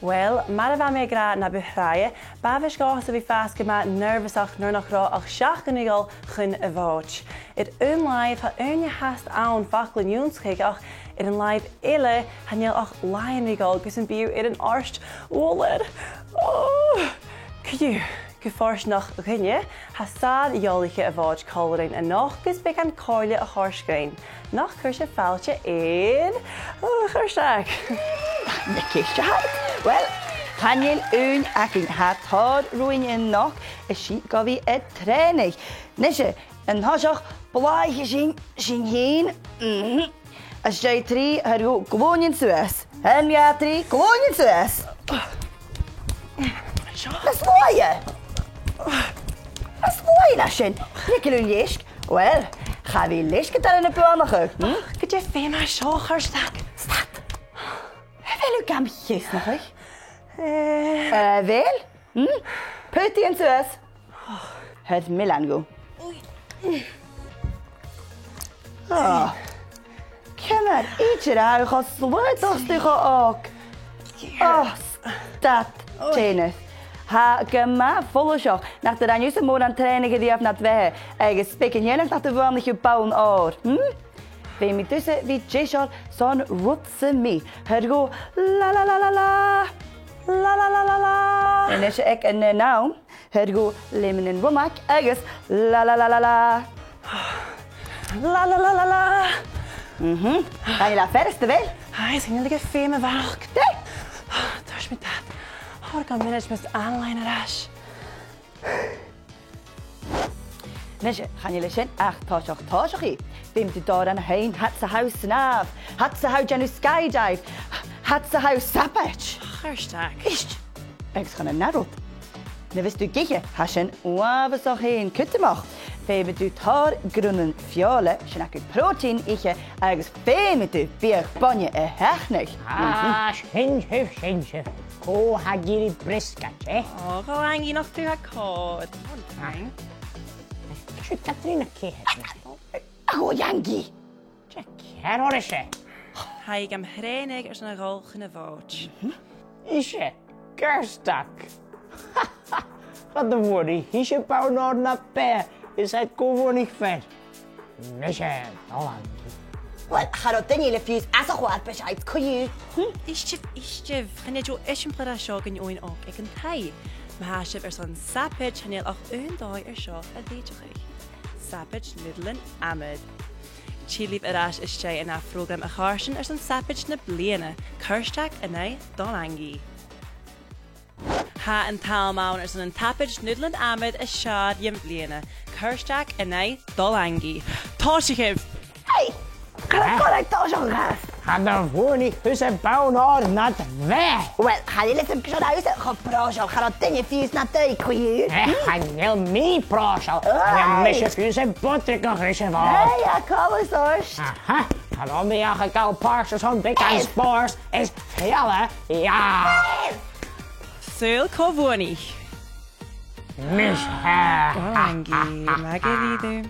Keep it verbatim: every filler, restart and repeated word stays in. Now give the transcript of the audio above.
Uill, mar a bha mi ag ràdh na bu thraithe, b' àbhaist dhomhsa a bhith a' fàs gu math nearbhasach nuair nach robh ach seachdain ri dhol chun a' Mhòid. Air aon làimh, tha ùine fhathast ann facal an ionnsachadh, ach air an làimh eile, chan eil ach làithean ri dhol gus am bi thu air an òrdugh. Ò, co-dhiù, gu fortanach dhuinne, tha sàr-eòlaiche a' Mhòid còmhla rinn a-nochd gus beagan comhairle a thoirt dhuinn. Nach cuir sibh fàilte air, ò, Chairsteag. Nì, ceist a th' ann. Uill, chan eil ùine againn, tha tòrr romhainn a-nochd, is sinn gu bhith a' trèanadh. Nise, an toiseach, blàthaich sinn sinn fhèin. Mhm. Às dèidh trì, thoir dhomh glùinean suas. Aon, dhà, trì, glùinean suas. Nas luaithe! Nas luaithe na sin! Nì gu leòr leisg. Uill, cha bhi leisg a' dol ann am buannachadh, hm? Gu dè feum a tha seo, a Chairsteag? Stad! A bheil thu gam cheasnachadh? Eh. A bheil? Hm? Putaidhean suas. Thoir m' fhillean dhomh. Ò. Ciamar idir a tha thu cho slaod, 's tu cho òg? Ò, stad, Tèineas. Tha e gu math follaiseach nach do rinn thusa mòran trèanaidh a-riamh nad bheatha, agus 's beag an t-iongnadh nach do bhuannaich thu bonn òir, hm? Feumaidh tusa bhith deiseil son rud sam bith. Thoir dhomh la la la la la. La la la la la. A-nis aig an aon àm, thoir dhomh leum an rùnag agus la la la la la. La la la la la. Mhm. Chan eil e furasta, a bheil? Aidh, 's chan eil e gu feum a bharrachd. Dè? Thuirt mi dad. Thoir dhomh mionaid mus fhalbh mi air ais. Nise, chan eil e sin ach toiseach tòiseachaidh. Feumaidh tu dòrainn fhaighinn fhad 's a tha thu a' snàmh, fhad 's a tha thu a' dèanamh skydive, fhad 's a tha thu a' sabaid. Ach, Chairsteag. Ist! Agus chun an ath rud. Nuair a bhios tu ag ithe, tha sin uabhasach fhèin cudromach. Feumaidh tu tòrr grunnan feòla, sin agad pròtein, ithe, agus feumaidh tu biadh bainne a sheachnadh. Ah, sin sibh, sin sibh. Cò tha ag iarraidh briosgaid, eh? Ò, a Dholaingi, nach tu tha còir. One time. Siud Catrìona Ceithir. A Dholaingi! Dè th' agaibh ri seo? Tha i gam thrèanadh airson a dhol chun a' Mhòid. Ise, Cairsteag. Cha do bhuannaich ise bonn òir na beatha, is e co-bhuannaich fear. Mise, a Dholaingi. Uill, cha robh duine eile fiù 's às a' chòrr, besides, co-dhiù. Hm? Ist sibh, ist sibh, chan e deagh eisimpleir a tha seo gun eòin òg aig an taigh. Ma tha sibh airson sabaid, chan eil ach aon dòigh air seo a dh'fheuchadh. Sabaid nudlan amad. Tillibh air ais às dèidh an ath phrògram a chàirdean airson sabaid na bliadhna. Cairsteag an aghaidh Dholaingi. Tha an t-àm ann airson an t-sabaid nudlan amad as fheàrr dhen bhliadhna. Cairsteag an aghaidh Dholaingi. Tòisichibh! Hey! Chan eil còir agad tòiseachadh. Cha do bhuannaich thusa bonn òir nad bheatha. Uill, chan eil fhios agam carson a tha thusa cho pròiseil, cha robh duine fiù 's nad aghaidh co-dhiù. Eh, chan eil mi pròiseil. Chan eil mise fiù 's a' bodraigeadh ris a' Mhòd. Hey, a' call is oirt. Aha, cha robh mi ach a' gabhail pàirt airson beagan spòrs is fealla, yeah. Saoil cò bhuannaich? Mise. Ò, Angie, math dha-rìribh.